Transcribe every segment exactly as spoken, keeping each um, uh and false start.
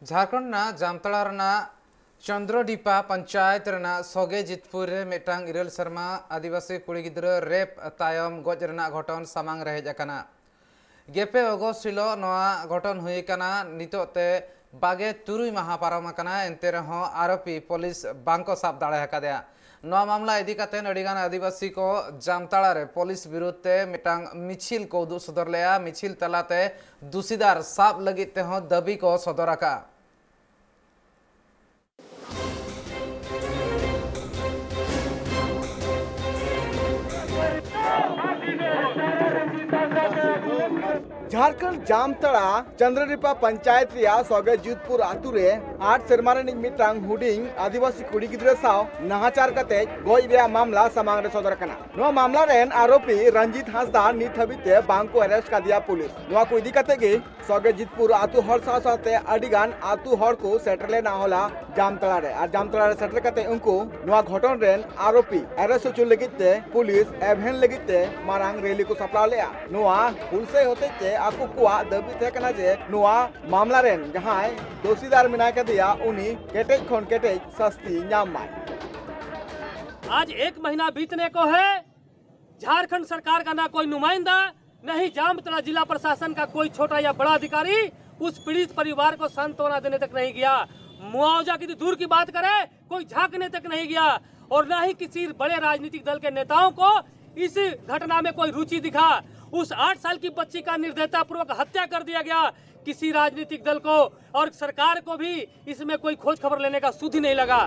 ᱡᱷᱟᱲᱠᱷᱚᱸᱰ ᱨᱮᱱᱟᱜ ᱡᱟᱢᱛᱟᱲᱟ ᱨᱮᱱᱟᱜ ᱪᱚᱱᱫᱨᱚᱰᱤᱯᱟ ᱯᱚᱧᱪᱟᱭᱮᱛ ᱨᱮᱱᱟᱜ ᱥᱚᱜᱮ ᱡᱤᱛᱯᱩᱨ ᱨᱮ ᱢᱤᱫᱴᱟᱝ ᱤᱨᱟᱹᱞ ᱥᱮᱨᱢᱟ ᱟᱹᱫᱤᱵᱟᱹᱥᱤ ᱠᱩᱲᱤ ᱜᱤᱫᱽᱨᱟᱹ ᱨᱮᱯ ᱛᱟᱭᱚᱢ ᱜᱚᱡ ᱨᱮᱱᱟᱜ ᱜᱷᱚᱴᱚᱱ ᱥᱟᱢᱟᱝ ᱨᱮ ᱦᱮᱡ ᱟᱠᱟᱱᱟ᱾ ᱜᱮᱯᱮ ᱚᱜᱚᱥᱴ ᱦᱤᱞᱳᱜ ᱱᱚᱣᱟ ᱜᱷᱚᱴᱚᱱ ᱦᱩᱭ ᱟᱠᱟᱱᱟ᱾ ᱱᱤᱛᱚᱜ ᱛᱮ ᱵᱟᱜᱮ ᱛᱩᱨᱩᱭ ᱢᱟᱦᱟ ᱯᱟᱨᱚᱢ ᱟᱠᱟᱱᱟ, ᱮᱱᱛᱮ ᱨᱮᱦᱚᱸ ᱟᱨᱳᱯᱤ ᱯᱩᱞᱤᱥ ᱵᱟᱝᱠᱚ ᱥᱟᱵ ᱫᱟᱲᱮ ᱟᱠᱟᱫᱮᱭᱟ᱾ ᱱᱚᱣᱟ ᱢᱟᱢᱞᱟ ᱤᱫᱤ ᱠᱟᱛᱮ ᱟᱹᱰᱤᱜᱟᱱ ᱟᱹᱫᱤᱵᱟᱹᱥᱤ ᱠᱚ ᱡᱟᱢᱛᱟᱲᱟ ᱨᱮ ᱯᱩᱞᱤᱥ ᱵᱤᱨᱩᱫᱷ ᱛᱮ ᱢᱤᱫᱴᱟᱝ ᱢᱤᱪᱷᱤᱞ ᱠᱚ ᱩᱫᱩᱜ ᱥᱚᱫᱚᱨ ᱞᱮᱫᱼᱟ᱾ ᱢᱤᱪᱷᱤᱞ ᱛᱟᱞᱟᱛᱮ ᱫᱩᱥᱤᱫᱟᱨ ᱥᱟᱵ ᱞᱟᱹᱜᱤᱫ ᱛᱮᱦᱚᱸ ᱫᱟᱹᱵᱤ ᱠᱚ ᱥᱚᱫᱚᱨ ᱟᱠᱟᱫᱼᱟ᱾ ᱡᱷᱟᱲᱠᱷᱚᱸᱰ ᱡᱟᱢᱛᱟᱲᱟ ᱪᱚᱱᱫᱨᱚᱰᱤᱯᱟ ᱯᱚᱧᱪᱟᱭᱮᱛ ᱨᱮᱭᱟᱜ ᱥᱚᱜᱮ ᱡᱤᱛᱯᱩᱨ ᱟᱛᱩ ᱨᱮ ᱟᱴ ᱥᱮᱨᱢᱟ ᱨᱤᱱᱤᱡ ᱢᱤᱫᱴᱟᱝ ᱦᱩᱰᱤᱧ ᱟᱹᱫᱤᱵᱟᱹᱥᱤ ᱠᱩᱲᱤ ᱜᱤᱫᱽᱨᱟᱹ ᱥᱟᱶ ᱱᱟᱦᱟᱪᱟᱨ ᱠᱟᱛᱮ ᱜᱚᱡ ᱨᱮᱭᱟᱜ ᱢᱟᱢᱞᱟ ᱥᱟᱢᱟᱝ ᱨᱮ ᱥᱚᱫᱚᱨ ᱟᱠᱟᱱᱟ᱾ ᱱᱚᱣᱟ ᱢᱟᱢᱞᱟ ᱨᱮᱱ ᱟᱨᱳᱯᱤ ᱨᱚᱧᱡᱤᱛ ᱦᱟᱸᱥᱫᱟ ᱱᱤᱛ ᱦᱟᱹᱵᱤᱡ ᱛᱮ ᱵᱟᱝ ᱠᱚ ᱟᱨᱮᱥᱴ ᱠᱟᱫᱮᱭᱟ ᱯᱩᱞᱤᱥ᱾ ᱱᱚᱣᱟ ᱠᱚ ᱤᱫᱤ ᱠᱟᱛᱮ ᱜᱮ ᱥᱚᱜᱮ ᱡᱤᱛᱯᱩᱨ ᱟᱛᱩ ᱦᱚᱲ ᱥᱟᱶ ᱥᱟᱶᱛᱮ ᱟᱹᱰᱤ ᱜᱟᱱ ᱟᱛᱩ ᱦᱚᱲ ᱠᱚ ᱥᱮᱴᱮᱨ ᱞᱮᱱᱟ ᱦᱚᱞᱟ ᱡᱟᱢᱛᱟᱲᱟ ᱨᱮ᱾ ᱟᱨ ᱡᱟᱢᱛᱟᱲᱟ ᱨᱮ ᱥᱮᱴᱮᱨ ᱠᱟᱛᱮ ᱩᱱᱠᱩ ᱱᱚᱣᱟ ᱜᱷᱚᱴᱚᱱ ᱨᱮᱱ ᱟᱨᱳᱯᱤ ᱟᱨᱮᱥᱴ ᱦᱚᱪᱚ ᱞᱟᱹᱜᱤᱫ ᱛᱮ ᱯᱩᱞᱤᱥ ᱮᱵᱷᱮᱱ ᱞᱟᱹᱜᱤᱫ ᱛᱮ ᱢᱟᱨᱟᱝ ᱨᱮᱞᱤ ᱠᱚ ᱥᱟᱯᱲᱟᱣ ᱞᱮᱫᱼᱟ᱾ ᱱᱚᱣᱟ ᱦᱩᱞᱥᱟᱹᱭ ᱦᱚᱛᱮᱡ ᱛᱮ ᱟᱠᱚ ᱠᱚᱣᱟᱜ ᱫᱟᱹᱵᱤ ᱛᱟᱦᱮᱸ ᱠᱟᱱᱟ ᱡᱮ ᱱᱚᱣᱟ ᱢᱟᱢᱞᱟ ᱨᱮᱱ ᱡᱟᱦᱟᱸᱭ ᱫᱳᱥᱤᱫᱟᱨ ᱢᱮᱱᱟᱭ ᱠᱟᱫᱮᱭᱟ, ᱩᱱᱤ ᱠᱮᱴᱮᱡ ᱠᱷᱚᱱ ᱠᱮᱴᱮᱡ ᱥᱟᱹᱥᱛᱤ ᱧᱟᱢ ᱢᱟᱭ᱾ आज एक महीना बीतने को है, झारखंड सरकार का ना कोई नुमाइंदा, न ही जामतड़ा जिला प्रशासन का कोई छोटा या बड़ा अधिकारी उस पीड़ित परिवार को सांत्वना देने तक नहीं गया। मुआवजा की तो दूर की बात करें, कोई झांकने तक नहीं गया। और ना ही किसी बड़े राजनीतिक दल के नेताओं को इस घटना में कोई रुचि दिखा। उस आठ साल की बच्ची का निर्दयतापूर्वक हत्या कर दिया गया। किसी राजनीतिक दल को और सरकार को भी इसमें कोई खोज खबर लेने का सुध ही नहीं लगा।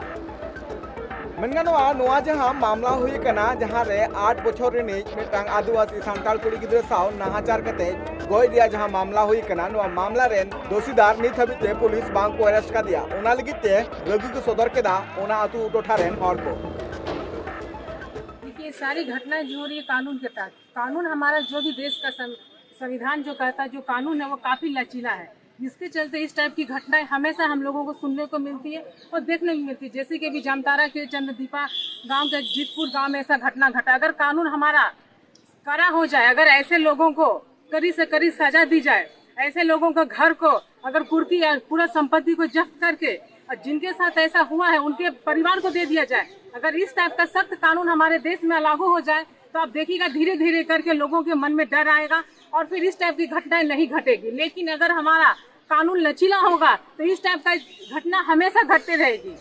ᱢᱮᱱ ᱜᱟᱱᱚᱜᱼᱟ, ᱱᱚᱣᱟ ᱡᱟᱦᱟᱸ ᱢᱟᱢᱞᱟ ᱦᱩᱭ ᱟᱠᱟᱱᱟ, ᱡᱟᱦᱟᱸ ᱨᱮ ᱟᱴ ᱵᱚᱪᱷᱚᱨ ᱨᱤᱱᱤᱡ ᱢᱤᱫᱴᱟᱝ ᱟᱹᱫᱤᱵᱟᱹᱥᱤ ᱥᱟᱱᱛᱟᱲ ᱠᱩᱲᱤ ᱜᱤᱫᱽᱨᱟᱹ ᱥᱟᱶ ᱱᱟᱦᱟᱪᱟᱨ ᱠᱟᱛᱮ ᱜᱚᱡ ᱨᱮᱭᱟᱜ ᱡᱟᱦᱟᱸ ᱢᱟᱢᱞᱟ ᱦᱩᱭ ᱟᱠᱟᱱᱟ, ᱱᱚᱣᱟ ᱢᱟᱢᱞᱟ ᱨᱮᱱ ᱫᱳᱥᱤᱫᱟᱨ ᱱᱤᱛ ᱦᱟᱹᱵᱤᱡ ᱛᱮ ᱯᱩᱞᱤᱥ ᱵᱟᱝ ᱠᱚ ᱟᱨᱮᱥᱴ ᱠᱟᱫᱮᱭᱟ᱾ ᱚᱱᱟ ᱞᱟᱹᱜᱤᱫ ᱛᱮ ᱫᱟᱹᱵᱤ ᱠᱚ ᱥᱚᱫᱚᱨ ᱠᱮᱫᱟ ᱚᱱᱟ ᱟᱹᱛᱩ ᱴᱚᱴᱷᱟ ᱨᱮᱱ ᱦᱚᱲ ᱠᱚ᱾ देखिए, ये सारी घटनाएं जो हो रही है कानून के तहत, कानून हमारा जो भी देश का सं-, संविधान जो कहता है, जो कानून है वो काफी लचीला है, जिसके चलते इस टाइप की घटनाएं हमेशा हम लोगों को सुनने को मिलती है और देखने को मिलती है। जैसे कि अभी जामतारा के चंद्रदीपा गांव के जीतपुर गांव में ऐसा घटना घटा। अगर कानून हमारा कड़ा हो जाए, अगर ऐसे लोगों को कड़ी से कड़ी सजा दी जाए, ऐसे लोगों का घर को अगर कुर्की या पूरा संपत्ति को जब्त करके और जिनके साथ ऐसा हुआ है उनके परिवार को दे दिया जाए। अगर इस टाइप का सख्त कानून हमारे देश में लागू हो जाए तो आप देखिएगा, धीरे धीरे करके लोगों के मन में डर आएगा और फिर इस टाइप की घटनाएं नहीं घटेगी। लेकिन अगर हमारा कानून लचीला होगा तो इस टाइप का घटना हमेशा घटते रहेगी।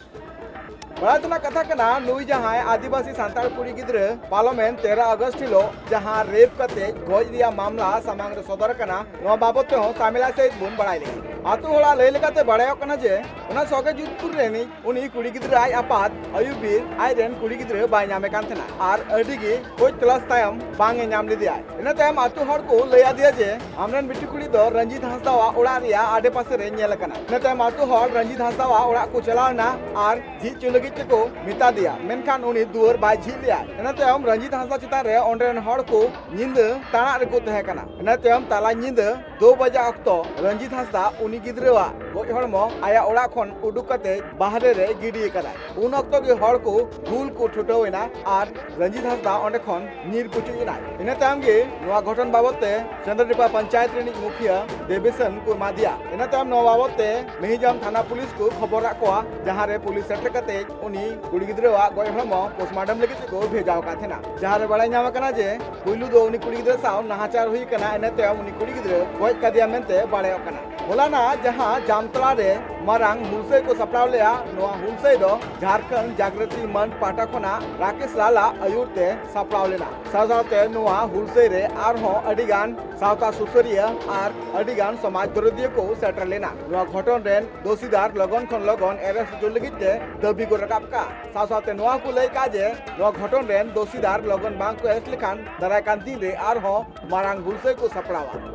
ᱵᱟᱲᱟᱭ ᱛᱮᱱᱟᱜ ᱠᱟᱛᱷᱟ ᱠᱟᱱᱟ, ᱱᱩᱭ ᱡᱟᱦᱟᱸᱭ ᱟᱹᱫᱤᱵᱟᱹᱥᱤ ᱥᱟᱱᱛᱟᱲ ᱠᱩᱲᱤ ᱜᱤᱫᱽᱨᱟᱹ ᱯᱟᱨᱚᱢᱮᱱ ᱛᱮᱨᱚ ᱟᱜᱚᱥᱴ ᱦᱤᱞᱳᱜ ᱡᱟᱦᱟᱸ ᱨᱮᱯ ᱠᱟᱛᱮ ᱜᱚᱡ ᱨᱮᱭᱟᱜ ᱢᱟᱢᱞᱟ ᱥᱟᱢᱟᱝ ᱨᱮ ᱥᱚᱫᱚᱨ ᱟᱠᱟᱱᱟ, ᱱᱚᱣᱟ ᱵᱟᱵᱚᱛ ᱛᱮᱦᱚᱸ ᱥᱟᱢᱮᱞᱟ ᱥᱟᱹᱦᱤᱡ ᱵᱚᱱ ᱵᱟᱲᱟᱭ ᱞᱮᱜᱮ᱾ ᱟᱛᱳ ᱦᱚᱲᱟᱜ ᱞᱟᱹᱭ ᱞᱮᱠᱟᱛᱮ ᱵᱟᱲᱟᱭᱚᱜ ᱠᱟᱱᱟ ᱡᱮ ᱚᱱᱟ ᱥᱚᱜᱮᱡᱩᱛᱯᱩᱨ ᱨᱮᱱᱤᱡ ᱩᱱᱤ ᱠᱩᱲᱤ ᱜᱤᱫᱽᱨᱟᱹ ᱟᱡ ᱟᱯᱟᱛ ᱟᱹᱭᱩᱵ ᱵᱤᱨ ᱟᱡ ᱨᱮᱱ ᱠᱩᱲᱤ ᱜᱤᱫᱽᱨᱟᱹ ᱵᱟᱭ ᱧᱟᱢᱮ ᱠᱟᱱ ᱛᱟᱦᱮᱱᱟ ᱟᱨ ᱟᱹᱰᱤ ᱜᱮ ᱠᱷᱚᱡᱽ ᱛᱚᱞᱟᱥ ᱛᱟᱭᱚᱢ ᱵᱟᱝ ᱮ ᱧᱟᱢ ᱞᱮᱫᱮᱭᱟᱭ᱾ ᱤᱱᱟᱹ ᱛᱟᱭᱚᱢ ᱟᱛᱳ ᱦᱚᱲ ᱠᱚ ᱞᱟᱹᱭ ᱟᱫᱮᱭᱟ ᱡᱮ ᱟᱢᱨᱮᱱ ᱵᱤᱴᱤ ᱠᱩᱲᱤ ᱫᱚ ᱨᱚᱧᱡᱤᱛ ᱦᱟᱸᱥᱫᱟᱣᱟᱜ ᱚᱲᱟᱜ ᱨᱮᱭᱟᱜ ᱟᱰᱮᱯᱟᱥᱮ ᱨᱮ ᱧᱮᱞ ᱟᱠᱟᱱᱟ᱾ ᱤᱱᱟᱹ ᱛᱟᱭᱚᱢ ᱟᱛᱳ ᱦᱚᱲ ᱨᱚᱧᱡᱤᱛ ᱦᱟᱸᱥᱫᱟᱣᱟᱜ ᱚᱲᱟᱜ ᱠᱚ ᱪᱟᱞᱟᱣ ᱮᱱᱟ ᱟᱨ ᱡᱷᱤᱡ ᱦᱚᱪᱚ ᱞᱟᱹᱜᱤᱫ ᱛᱮᱠᱚ ᱢᱮᱛᱟ ᱫᱮᱭᱟ, ᱢᱮᱱᱠᱷᱟᱱ ᱩᱱᱤ ᱫᱩᱣᱟᱹᱨ ᱵᱟᱭ ᱡᱷᱤᱡ ᱞᱮᱫᱼᱟ᱾ ᱤᱱᱟᱹ ᱛᱟᱭᱚᱢ ᱨᱚᱧᱡᱤᱛ ᱦᱟᱸᱥᱫᱟ ᱪᱮᱛᱟᱱ ᱨᱮ ᱚᱸᱰᱮ ᱨᱮᱱ ᱦᱚᱲ ᱠᱚ ᱧᱤᱫᱟᱹ ᱛᱟᱬᱟᱜ ᱨᱮᱠᱚ ᱛᱟᱦᱮᱸ ᱠᱟᱱᱟ᱾ ᱤᱱᱟᱹ ᱛᱟᱭᱚᱢ ᱛᱟᱞᱟ ᱧᱤᱫᱟᱹ ᱫᱩ ᱵᱟᱡᱟᱜ ᱚᱠᱛᱚ ᱨᱚᱧᱡᱤᱛ ᱦᱟᱸᱥᱫᱟ ᱩᱱᱤ ᱜᱤᱫᱽᱨᱟᱹᱣᱟᱜ ᱜᱚᱡ ᱦᱚᱲᱢᱚ ᱟᱭᱟᱜ ᱚᱲᱟᱜ ᱠᱷᱚᱱ ᱩᱰᱩᱠ ᱠᱟᱛᱮ ᱵᱟᱦᱨᱮ ᱨᱮ ᱜᱤᱰᱤ ᱟᱠᱟᱫᱟᱭ᱾ ᱩᱱ ᱚᱠᱛᱚ ᱜᱮ ᱦᱚᱲ ᱠᱚ ᱦᱩᱞ ᱠᱚ ᱪᱷᱩᱴᱟᱹᱣ ᱮᱱᱟ ᱟᱨ ᱨᱚᱧᱡᱤᱛ ᱦᱟᱸᱥᱫᱟ ᱚᱸᱰᱮ ᱠᱷᱚᱱ ᱧᱤᱨ ᱯᱩᱪᱩᱡ ᱮᱱᱟᱭ᱾ ᱤᱱᱟᱹ ᱛᱟᱭᱚᱢ ᱜᱮ ᱱᱚᱣᱟ ᱜᱷᱚᱴᱚᱱ ᱵᱟᱵᱚᱫ ᱛᱮ ᱪᱚᱱᱫᱨᱚᱰᱤᱯᱟ ᱯᱚᱧᱪᱟᱭᱮᱛ ᱨᱤᱱᱤᱡ ᱢᱩᱠᱷᱤᱭᱟᱹ ᱫᱮᱵᱤᱥᱚᱱ ᱠᱚ ᱮᱢᱟ ᱫᱮᱭᱟ᱾ ᱤᱱᱟᱹ ᱛᱟᱭᱚᱢ ᱱᱚᱣᱟ ᱵᱟᱵᱚᱫ ᱛᱮ ᱢᱤᱦᱤᱡᱟᱢ ᱛᱷᱟᱱᱟ ᱯᱩᱞᱤᱥ ᱠᱚ ᱠᱷᱚᱵᱚᱨᱟᱫ ᱠᱚᱣᱟ, ᱡᱟᱦᱟᱸ ᱨᱮ ᱯᱩᱞᱤᱥ ᱥᱮᱴᱮᱨ ᱠᱟᱛᱮ ᱩᱱᱤ ᱠᱩᱲᱤ ᱜᱤᱫᱽᱨᱟᱹᱣᱟᱜ ᱜᱚᱡ ᱦᱚᱲᱢᱚ ᱯᱳᱥᱴᱢᱟᱨᱴᱚᱢ ᱞᱟᱹᱜᱤᱫ ᱛᱮᱠᱚ ᱵᱷᱮᱡᱟᱣ ᱟᱠᱟᱫ ᱛᱟᱦᱮᱱᱟ, ᱡᱟᱦᱟᱸ ᱨᱮ ᱵᱟᱲᱟᱭ ᱧᱟᱢ ᱟᱠᱟᱱᱟ ᱡᱮ ᱯᱩᱭᱞᱩ ᱫᱚ ᱩᱱᱤ ᱠᱩᱲᱤ ᱜᱤᱫᱽᱨᱟᱹ ᱥᱟᱶ ᱱᱟᱦᱟᱪᱟᱨ ᱦᱩᱭ ᱟᱠᱟᱱᱟ, ᱤᱱᱟᱹ ᱛᱟᱭᱚᱢ ᱩᱱᱤ ᱠᱩᱲᱤ ᱜᱤᱫᱽᱨᱟᱹ ᱜᱚᱡ ᱠᱟᱫᱮᱭᱟ ᱢᱮᱱᱛᱮ ᱵᱟᱲᱟᱭᱚᱜ ᱠᱟᱱᱟ᱾ ᱦᱚᱞᱟᱱᱟᱜ ᱡᱟᱦᱟᱸ ᱡᱟᱢᱛᱟᱲᱟ ᱨᱮ ᱢᱟᱨᱟᱝ ᱦᱩᱞᱥᱟᱹᱭ ᱠᱚ ᱥᱟᱯᱲᱟᱣ ᱞᱮᱫᱼᱟ, ᱱᱚᱣᱟ ᱦᱩᱞᱥᱟᱹᱭ ᱫᱚ ᱡᱷᱟᱲᱠᱷᱚᱸᱰ ᱡᱟᱜᱨᱚᱛᱤ ᱢᱚᱧᱪ ᱯᱟᱦᱴᱟ ᱠᱷᱚᱱᱟᱜ ᱨᱟᱠᱮᱥ ᱞᱟᱞ ᱟᱜ ᱟᱹᱭᱩᱨ ᱛᱮ ᱥᱟᱯᱲᱟᱣ ᱞᱮᱱᱟ᱾ ᱥᱟᱶ ᱥᱟᱶᱛᱮ ᱱᱚᱣᱟ ᱦᱩᱞᱥᱟᱹᱭ ᱨᱮ ᱟᱨᱦᱚᱸ ᱟᱹᱰᱤ ᱜᱟᱱ ᱥᱟᱶᱛᱟ ᱥᱩᱥᱟᱹᱨᱤᱭᱟᱹ ᱟᱨ ᱟᱹᱰᱤ ᱜᱟᱱ ᱥᱚᱢᱟᱡᱽ ᱫᱚᱨᱚᱫᱤᱭᱟᱹ ᱠᱚ ᱥᱮᱴᱮᱨ ᱞᱮᱱᱟ᱾ ᱱᱚᱣᱟ ᱜᱷᱚᱴᱚᱱ ᱨᱮᱱ ᱫᱳᱥᱤᱫᱟᱨ ᱞᱚᱜᱚᱱ ᱠᱷᱚᱱ ᱞᱚᱜᱚᱱ ᱮᱨᱮᱥᱴ ᱦᱚᱪᱚ ᱞᱟᱹᱜᱤᱫ ᱛᱮ ᱫᱟᱹᱵᱤ ᱠᱚ ᱨᱟᱠᱟᱵ ᱠᱟᱜᱼᱟ᱾ ᱥᱟᱶ ᱥᱟᱶᱛᱮ ᱱᱚᱣᱟ ᱠᱚ ᱞᱟᱹᱭ ᱠᱟᱜᱼᱟ ᱡᱮ ᱱᱚᱣᱟ ᱜᱷᱚᱴᱚᱱ ᱨᱮᱱ ᱫᱳᱥᱤᱫᱟᱨ ᱞᱚᱜᱚᱱ ᱵᱟᱝ ᱠᱚ ᱮᱨᱮᱥᱴ ᱞᱮᱠᱷᱟᱱ ᱫᱟᱨᱟᱭ ᱠᱟᱱ ᱫᱤᱱ ᱨᱮ ᱟᱨᱦᱚᱸ ᱢᱟᱨᱟᱝ ᱦᱩᱞᱥᱟᱹᱭ ᱠᱚ ᱥᱟᱯᱲᱟᱣᱟ᱾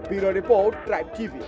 ᱵᱤᱭᱩᱨᱳ ᱨᱤᱯᱳᱨᱴ, ᱴᱨᱟᱭᱤᱵᱽ ᱴᱤᱵᱷᱤ᱾